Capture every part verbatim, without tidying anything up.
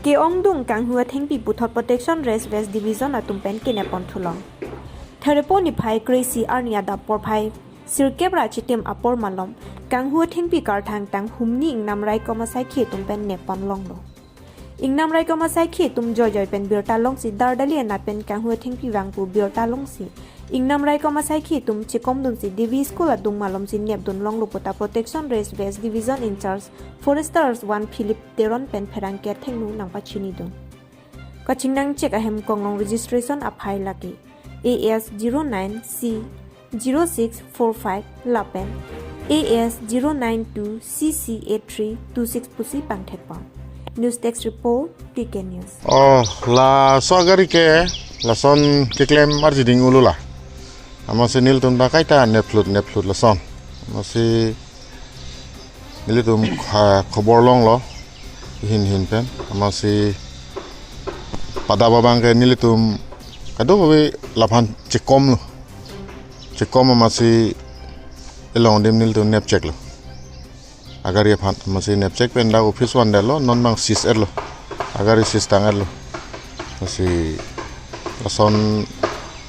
Ke-ongdung kanghu athengpi puthot Protection Range West Division atum pen kenep pon thulong. Therepo niphai kre-isi arni adap porphai sirkep ra chitim apor malom kanghu athengpi karthang tang humni ingnam raikom asaikhi atum pen nep pon longlo. Ingnam raikom asaikhi atum joijoi pen birta longsi dardali anat pen kanghu athengpi vang pu birta longsi ingnam raikom asaikhi atum chekomdunsi Devi School adung malomsi nepdun longlo puta Protection Range West Division in charge Foresters one Philip Teron pen pherangke athengno nangpachinidun. Kachingnang chek ahem konglong registration aphai lake A S zero nine C zero six four five lapen A S zero nine two C C eight three two six pusi pangthek pon. News Desk Report, T K News. Oh, laso agari ke lason keklem arjiding ulu la. Amatsi nelitum ta kaita neplut neplut lason. Amatsi nelitum kha-, khobor longlo hin hin pen. Amatsi pada abang ke nelitum kadokave laphan chekomlo. Chekom amatsi elong adim nelitum nep cheklo. Agari aphan amatsi nep chek pen dak office vandetlo, non abang seize etlo. Agari seize tang etlo. Amatsi lason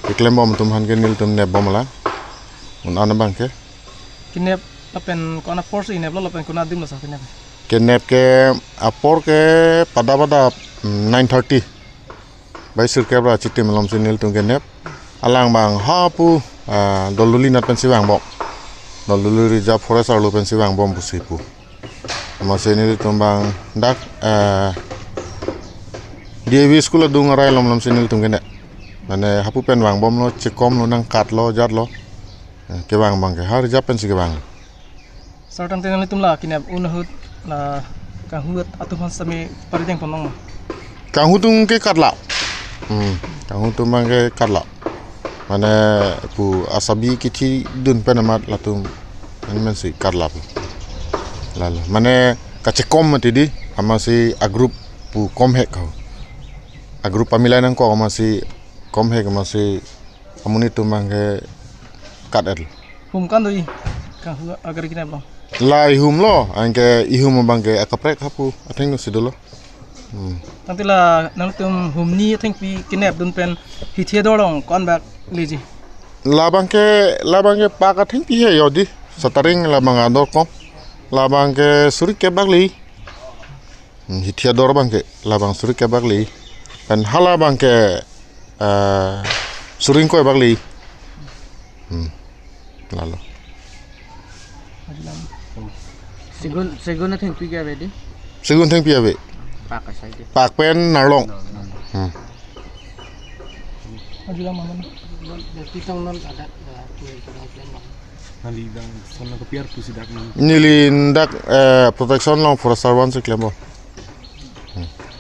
keklembom atum aphan ke nelitum nepbom lang. Un-an abang ke. Kenep lapen ko-an apor si keneplo lapen ko-an adim lo sa kenep? Kenep ke apor ke pada pada, mm, nine thirty. Bai sirkep ra chitim malomsi nelitum kenep. Alang abang hapu, ah, Doldoli anat pensi vangbom. Doldoli Reserve Forest arlo pensi vangbom pusi pu. Amatsi nelitum abang dak, ah, D A V school adung arai lom lomsi nelitum kenep. Mane hapu pen vangbomlo, chekomlo, nangkatlo, jatlo. Eh, kevang abang ke ha reserve pensi kevang. Sir, tangte nanglitum la kenep un ahut la kanghu atum aphan sitame parideng pon longma? Kanghu atum ke katlap. Hmm, kanghu atum abang ke katlap. Mane pu asabi kithidun pen amat latum an mensi katlap. Lalo. Mane kachekom mati di, amatsi agroup pu komhek ho. Agroup pamilai nangkok amatsi komhek amatsi amonit atum abang ke kat-et. Hum kan do-i kanghu agari kenep lo? La ihum lo, anke ihum abang ke akaprek hapu athengno si dolo. Hmm. Tangte la nangtum humni athengpi kenepdun pen hithi ador along ko-an bak leji? Labang ke, labang ke pak athengpi he jodi. Sataring labang ador kong. Labang ke suri kep bak le. Hmm, hithi ador abang ke labang suri kep bak le. Pen hala abang ke, eh, suri ingkoi bak le. Hmm. Lalo. Segun, segun athengpi ke ave di? Segun athengpi ave. Pak asai di. Pak pen narlong. Hmm. Ajulam aman. Berarti tong non ada, eh, tuh itu dong plan, Bang. Neli bang, sono ke piar pusi dak nang. Neli dak, eh, protection along Forester one si klembom.